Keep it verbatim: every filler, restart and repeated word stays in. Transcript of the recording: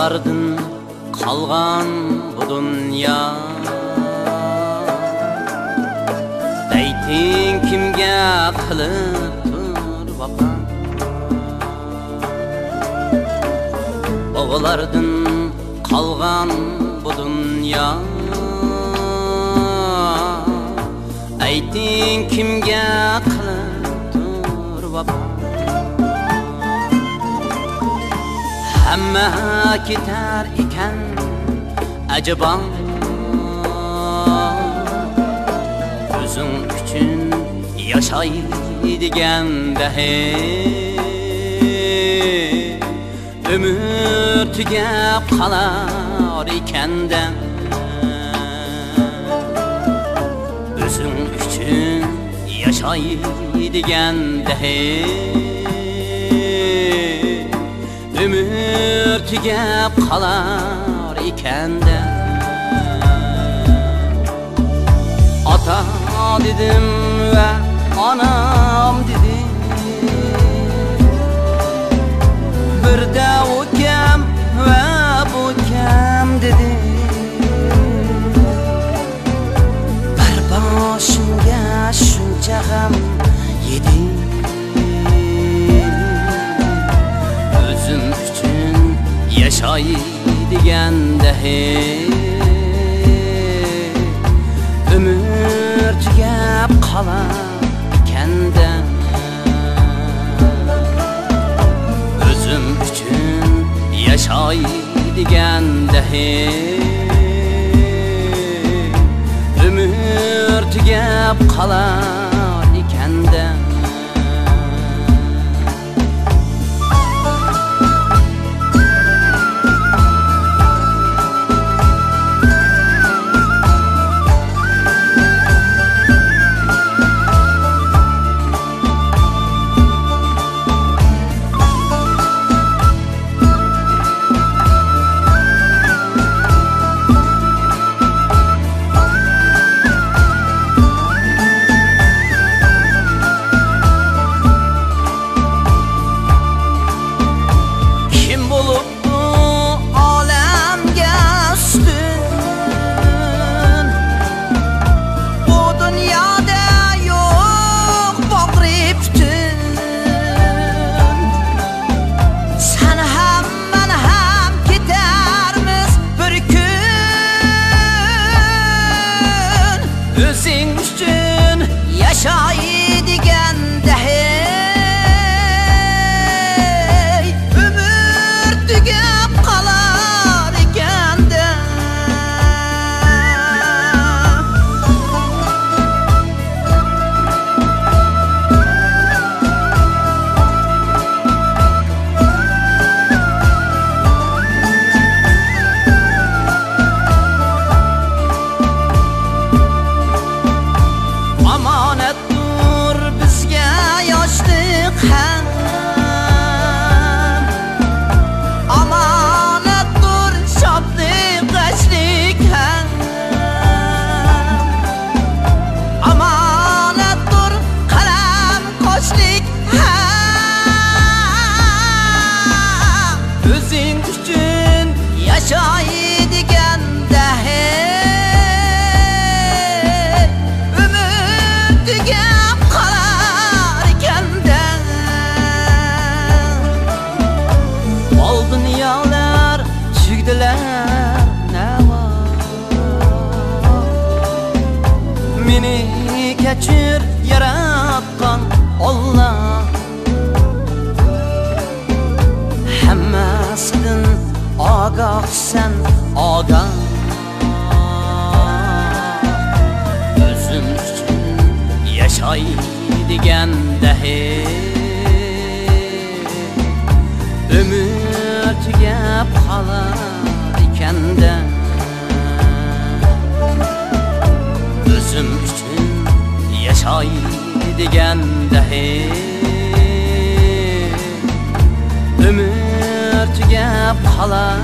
باۋلاردىن قالغان بۇ دۇنيا، ئەيتىڭ، كىمگە قىلىپتۇر ۋاپا؟ باۋلاردىن قالغان بۇ دۇنيا، ئەيتىڭ، كىمگە قىلىپتۇر ۋاپا؟ ھەممە كېتەر ئىكەن ئەجەبا، ئۆزۈڭ ئۈچۈن ياشاي دېگەندە، ھەي، ئۆمۈر تۈگەپ قالار ئىكەندە، ئۆزۈڭ ئۈچۈن ياشاي دېگەندە، ھەي، ئۆمۈر تۈگەپ قالار ئىكەندە. ئاتا دېدىم ۋە ئانام دېدى، بىردە ئۇكام ۋە بۇكام دېدى. بىر باشىمغا شۇنچە غەم يېدىم، ئۆزۈم ئۈچۈن ياشاي دېگەندە، ھەي، ئۆمۈر تۈگەپ قالار ئىكەندە، ئۆزۈم ئۈچۈن ياشاي دېگەندە، ھەي، ئۆمۈر تۈگەپ قالار ئىكەندە. كىم بولۇپتۇ ئالەمگە ئۈستۈن؟ بۇ دۇنيادا يوق باغرى پۈتۈن. سەن ھەم مەن ھەم كېتەرمىز بىر كۈن. ئۆزۈڭ ئۈچۈن ياشاي دېگەندە، ھەي، ئۆمۈر تۈگەپ قالار ئىكەندە. ئامانەتتۇر بىزگە ياشلىق ھەم، ئامانەتتۇر شادلىق، غەشلىك ھەم، ئامانەتتۇر قەلەم، قوشلۇق ھەم. ئۆزۈڭ ئۈچۈن ياشاي دېگەندە، ھەي، ئۆمۈر تۈگەپ قالار ئىكەندە. مال دۇنيالار تۈگىدىلەر نەۋا، مېنى كەچۈر ياراتقان ئاللا. ھەممىسىدىن ئاگاھ سەن، ئاگاھ. ئۆزۈم ئۈچۈن ياشاي دېگەندە، ھەي، ئۆمۈر تۈگەپ قالار ئىكەندە، ئۆزۈم ئۈچۈن ياشاي دېگەندە، ھەي، ئۆمۈر تۈگەپ قالار